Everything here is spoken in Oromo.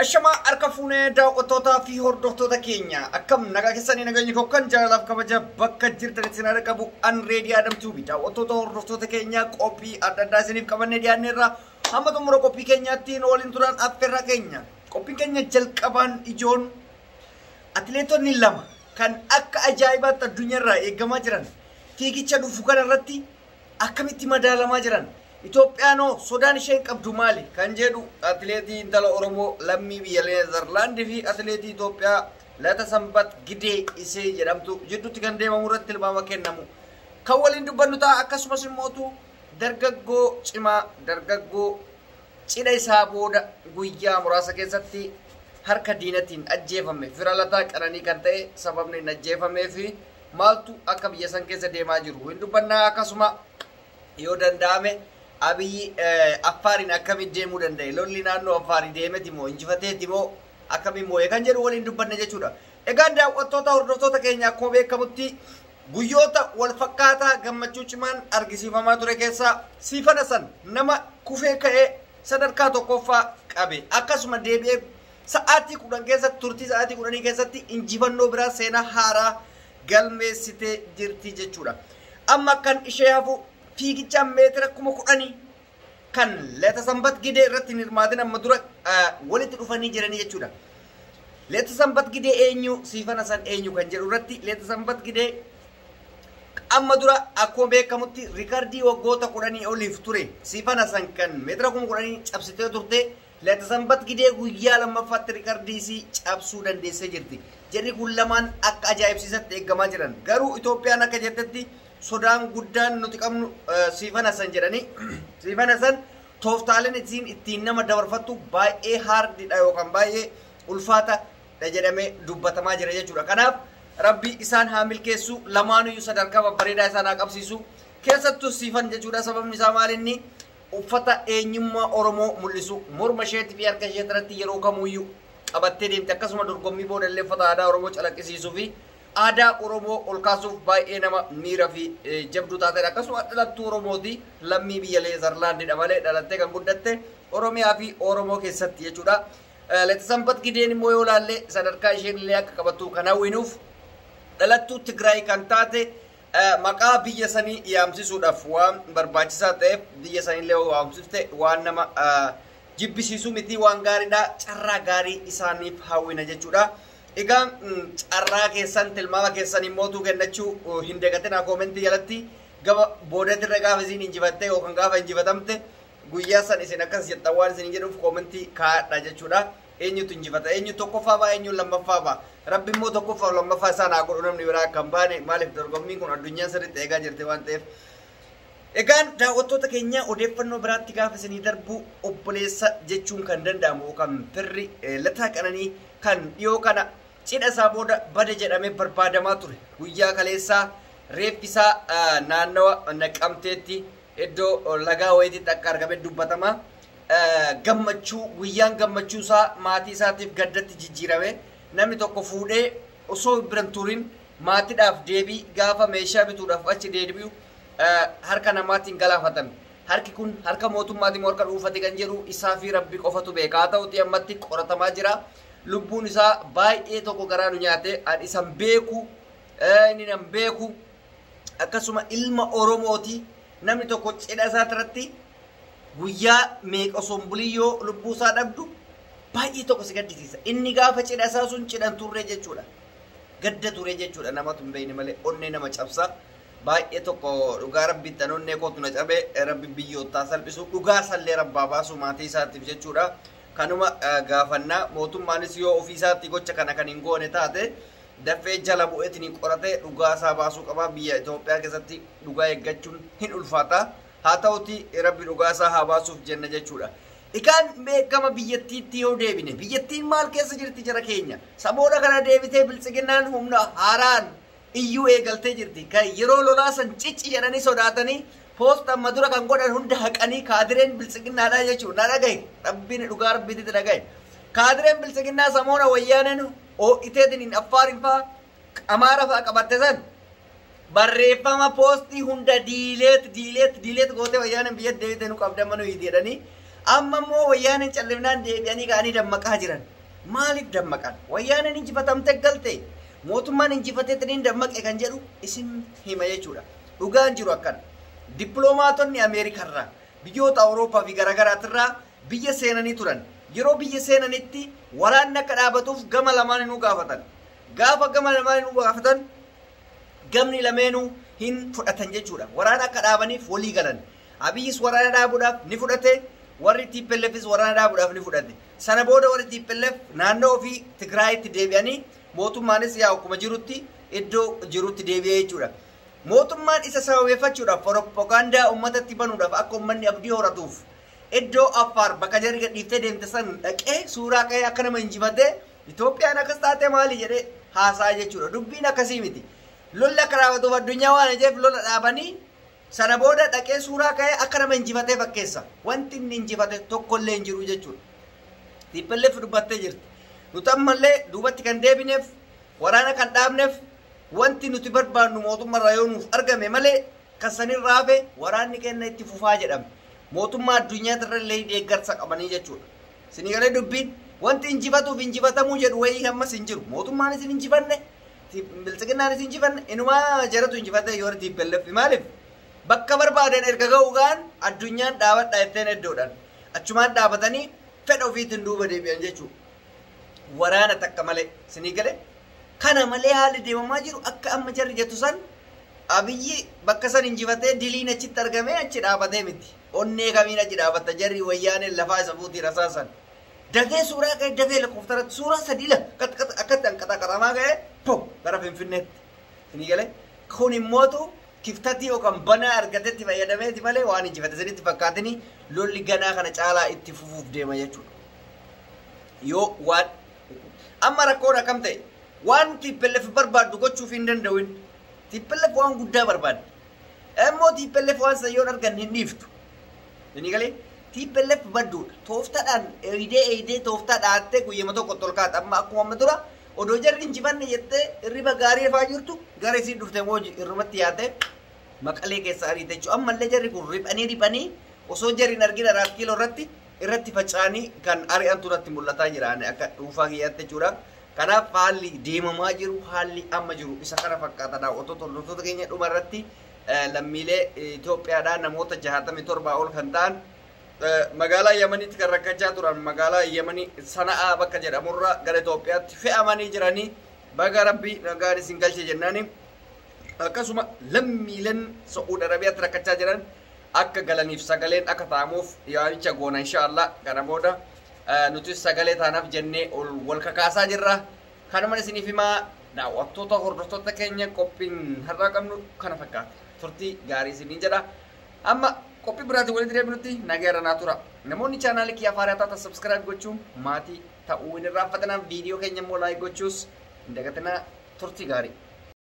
Ashamaa harka fuunee daawwattootaa fi hordoftoota keenya, akkam nagaa keessanii? Nageenyi koo kan jaalalaaf kabaja bakka jirtanitti isin haadha qabu. An Reedii Adamtuubi. Daawwattoota, hordoftoota keenya, qophii adda addaa isiniif qabannee dhiyaanneerra. Hamma xumura qophii keenyaatti nu waliin turan affeerraa keenya. Qophiin keenya jalqabaan ijoon atileetonni lama kan akka ajaa'ibaatti addunyaarraa eegamaa jiran fiigicha dhufu kanarratti akkamitti madaalamaa jiran, Itoophiyaanoo sodaan isheen qabdu maali kan jedhu, atileetii intala Oromoo lammii biyya Neezerlaandii fi atileetii Itoophiyaa Lata Sanbat Gidee isee jedhamtu jidduutti kan deemamu irratti tilmaama kennamu kan waliin dubbannu ta'a. Akkasumas immootu dargaggoo cimaa, dargaggoo cidha isaa booda guyyaa muraasa keessatti harka diinatiin ajjeefame, fira Lataa Qananii kan ta'e, sababni hin ajjeefamee fi maaltu akka biyya san keessa deemaa jiru hin dubbannaa. Akkasuma yoo danda'ame Abiyyi Affaariin akkamitti deemuu danda'e, lolli naannoo Affaarii deemeti moo injifateeti moo akkamiin moo'e kan jedhu waliin dubbanna jechuudha. Egaan daawwattoota, hordoftoota keenya, akkuma beekamutti guyyoota wal fakkaataa gammachuu cimaan argisiifamaa ture keessaa Siifan Hasan nama kufee ka'ee sadarkaa tokkoffaa qabe, akkasuma deebi'ee sa'aatii 10 keessatti, turtii sa'aatii 10 keessatti injifannoo biraa seenaa haaraa galmeessitee jirti jechuudha. Amma kan ishee hafu fiigicha meetira 10,000 kan Leeta Sanbat Gidee irratti hin hirmaatin amma dura walitti dhufanii jiranii jechuudha. Leeta Sanbat Gidee eenyu, Siifan Hasan eenyu kan jedhu irratti, Leeta Sanbat Gidee amma dura akkuma beekamutti riikardii waggoota 10 oliif ture Siifan Hasan kan meetira 10,000 cabsitee turte, Leeta Sanbat Gidee guyyaa lammaffaatti riikardii isii cabsuu dandeessee jirti. Jarri kun lamaan akka ajaa'ibsiisatti eeggamaa jiran. Garuu Itoophiyaan akka jettetti sodaan guddaan nuti qabnu Siifan Hasan jedhanii, Siifan Hasan tooftaaleen ittiin ittiin nama dabarfattu baay'ee haardiidha yookaan baay'ee ulfaataadha jedhamee dubbatamaa jira jechuudha. Kanaaf Rabbi isaan haa milkeessu, lamaanuyyuu sadarkaa babbareedaa isaan haa qabsiisu. Keessattuu Siifan jechuudha. Sababni isaa maal? Inni uffata eenyummaa Oromoo mul'isu morma isheetii fi harka ishee irratti yeroo kamuyyuu qabattee deemte. Akkasuma dorgommii booda illee uffata aadaa Oromoo calaqqisiisuu fi aadaa Oromoo ol kaasuuf baay'ee nama miira fi jabduu taatedha. Akkasuma dhalattuu Oromooti, lammii biyya Neezerlaandidha malee dhalattee kan guddatte Oromiyaa fi Oromoo keessatti jechuudha. Leetisanbat Gideen immoo yoo ilaalle sadarkaa isheen illee akka qabattu kan hawwinuuf, dhalattuu Tigraay kan taate, maqaa biyya sanii yaamsisuudhaaf waan barbaachisaa ta'eef biyya sanillee waamsifte waan nama jibbisiisu miti, waan gaariidha. Carraa gaarii isaaniif hawwina jechuudha. Egaa carraa keessan, tilmaama keessan immootuu kennachuu hin dagatinaa koomentii jalatti. Gaba boodatirra gaafa isin injifatte yookaan gaafa injifatamte guyyaa san isin akkas jettan waan isin jedhuuf koomentii kaa'adha jechuudha. Eenyutu injifata? Eenyu tokkoffaa ba'a? Eenyu lammaffaa ba'a? Rabbi immoo tokkoffaa lammaffaa isaan haa godhu, namni biraa akka hin baane. Maaliif? Dorgommiin kun addunyaan sirriitti eegaa jirti waan ta'eef. Egaan daawwattoota keenya, odeeffannoo biraatti gaafa isinii darbu, obboleessa jechuun kan danda'amu yookaan firri Lataa Qananii kan dhiyoo kana cidha isaa booda bade jedhamee barbaadamaa ture, guyyaa kaleessaa reeffi isaa naannawa Naqamteetti iddoo lagaa wayiititti akka argame dubbatama. Gammachuu, guyyaan gammachuu isaa maatii isaatiif gaddatti jijjiirame. Namni tokko fuudhee osoo biran turin maatiidhaaf deebii gaafa meeshaa bituudhaaf achi deebi'u harka namaatiin galaafatame. Harki kun harka mootummaatiin harka dhuunfate kan jedhu isaa fi Rabbi qofatu beeka. Haa ta'uti ammatti qoratamaa jira. Lubbuun isaa baay'ee tokko garaa nu nyaate. Ani isan beeku, inni nan beeku. Akkasuma ilma Oromooti. Namni tokko cidha isaa irratti guyyaa meeqa osoo hin bulin yoo lubbuu isaa dhabdu baay'ee tokko si gaddisiisa. Inni gaafa cidha isaa sun cidhan turre jechuudha. Gadda ture jechuudha, namatu hin beekne malee onnee nama cabsa. Baay'ee tokko dhugaa Rabbitti an onnee kootu na cabe. Rabbi biyyoottaa salphisu, dhugaa sallee rabbaa baasu maatii isaatiif jechuudha. Kanuma gaafannaa. Mootummaanis yoo ofii isaatti gocha kana kan hin goone taate dafee jala bu'eetiin qoratee dhugaa isaa baasuu qaba. Biyya Itoophiyaa keessatti dhugaa eeggachuun hin ulfaata. Haa ta'uti Rabbi dhugaa isaa haa baasuuf jenna jechuudha. Egaan mee gama biyyattiitti yoo deebine, biyyattiin maal keessa jirti jara keenya? Saboota kana deebitee Biltsiginnaan humna haaraan iyyuu eegaltee jirti. Kan yeroo lolaa san cicci jedhanii sodaatanii poost amma dura kan godhan hunda haqanii, kaadireen Biltsiginnaadhaa jechuudha. Na dhagaye. Rabbiin dhugaa Rabbiitti dhagaye. Kaadireen Biltsiginnaa samoona Wayyaaneen ho'iteetiin Affaarin fa'aa Amaara fa'aa qabatte san barreeffama poostii hunda delete, delete, delete gootee, Wayyaaneen biyya deebitee nu qabda mana jedhanii Amma immoo wayyaaneen callifnaan deebi'anii ka'anii dammaqaa jiran. Maaliif dammaqan? Wayyaaneen injifatamte galte, mootummaan injifateetiin dammaqe kan jedhu isin hima jechuudha. Dhugaan jiru akkana. Dippiloomaatonni Ameerikarraa, biyyoota Awurooppaa fi garaagaraatirraa biyya seenanii turan. Yeroo biyya seenanitti waraanni akka dhaabatuuf gama lamaaninuu gaafatan. Gaafa gama lamaaninuu gaafatan gamni lameenuu hin fudhatan jechuudha. Waraana akka dhaabaniif walii galan. Abiyyis waraana dhaabuudhaaf ni fudhate, warri TPLFis waraana dhaabuudhaaf ni fudhate. Sana booda warri TPLF naannoo ofii Tigraayitti deebi'anii, mootummaanis yaa akkuma jirutti iddoo jirutti deebi'ee jechuudha. Mootummaan isa sababeeffachuudhaaf, propagaandaa uummatatti banuudhaaf, akka uummanni abdii horatuuf, iddoo Affaar bakka jarri gadhiiftee deemte san dhaqee suuraa ka'ee akka nama injifatee Itoophiyaan akkas taate maali jedhee haasaa jechuudha. Dubbiin akkasii miti. Lolli akka dhaabatuuf addunyaa waan ijeef lola dhaabanii, sana booda dhaqee suuraa ka'ee akka nama injifatee fakkeessa. Wanti inni injifate tokkollee hin jiru jechuudha. TPLF dubbattee jirti. Nuti ammallee duubatti kan deebineef, waraana kan dhaabneef, wanti nuti barbaannu mootummaarraa yoo nuuf argame malee kan sanirraa hafe waraanni kenna itti fufaa jedhame. Mootummaa addunyaa illee deeggarsa qabanii jechuudha. Isinii galee dubbiin? Wanti injifatuuf injifatamuu jedhu wayii ammas hin jiru. Mootummaanis hin injifanne, biltsiginnaanis injifanne, inumaa jaratu injifatee yoo TPLF. Maaliif? Bakka barbaadan erga ga'uu gaan addunyaan dhaabadha jetteen iddoodhaan. Achumaan dhaabatanii fedha ofiitiin duuba deebi'an jechuudha. Waraana takka malee, isinii galee? Kana malee haalli deemamaa jiru akka amma jarri jettu san Abiyyi bakka san injifatee diliin achitti argamee achi dhaabatee miti. Onnee kamiin achi dhaabatta? Jarri wayyaaneen lafaa isa fuutii rasaasan. Dafee suuraa ka'ee, dafee lakkooftarratti suuraa sadii la akkatti hanqaxaqaxamaa ka'ee po gara Finfinneetti. Isinii galee? Kun immootu kiftatii yookaan banaa argatetti fayyadameeti malee waan injifate sanitti fakkaatanii lolli ganaa kana caalaa itti fufuuf deema jechuudha. Yoo waan amma rakkoon akkam ta'e, waan TPLF barbaaddu gochuuf hin danda'uin. TPLF waan guddaa barbaaddi. Immoo TPLF waan san yoo argan hin dhiiftu. Inni galee TPLF badduudha. Tooftaadhaan eeydee eeydee tooftaa dhaattee guyyama tokko tolkaata. Amma akkuma amma dura odoo jarri injifanne jettee hirriba gaarii rafaa jirtu, gara isiin dhufte immoo irrumatti yaatee Maqalee keessa ariite jechuudha. Ammallee jarri kun riphanii riphanii osoo jarri hin argin Araat Kiiloo irratti faca'anii kan ari'antu irratti mul'ataa jira akka dhuunfaa kiyyaatti jechuudha. Kanaaf haalli deemamaa jiru, haalli amma jiru isa kana fakkaata. Daawwattoota, hordoftoota keenya, dhuma irratti lammiilee Itoophiyaadhaa namoota 67 ol kan ta'an magaalaa Yamanitti kan rakkachaa turan, magaalaa Yamanii Sana'aa bakka jedhamurra gara Itoophiyaatti fe'amanii jiranii, baga Rabbi nagaan isin galche jennaani. Akkasuma lammiileen Sa'uud Arabiyaatti rakkachaa jiran akka galaniif sagaleen akka ta'amuuf yaamicha goona inshaallah. Kana booda nutis sagalee taanaaf jennee ol wal kakaasaa jirra. Kanuma isiniif himaa, daawwattoota, hordoftoota keenya, qophiin har'aa qabnu kana fakkaata. Turtii gaarii isiniin jedha. Amma qophii biraatiin walitti deebinutti nagaa irra naa tura. Namoonni chaanaalii kiyya afaan taatan subscribe gochuun maatii ta'uu hin irraanfatinaa. Viidiyoo keenya immoo like gochuus hin dagatinaa. Turtii gaarii.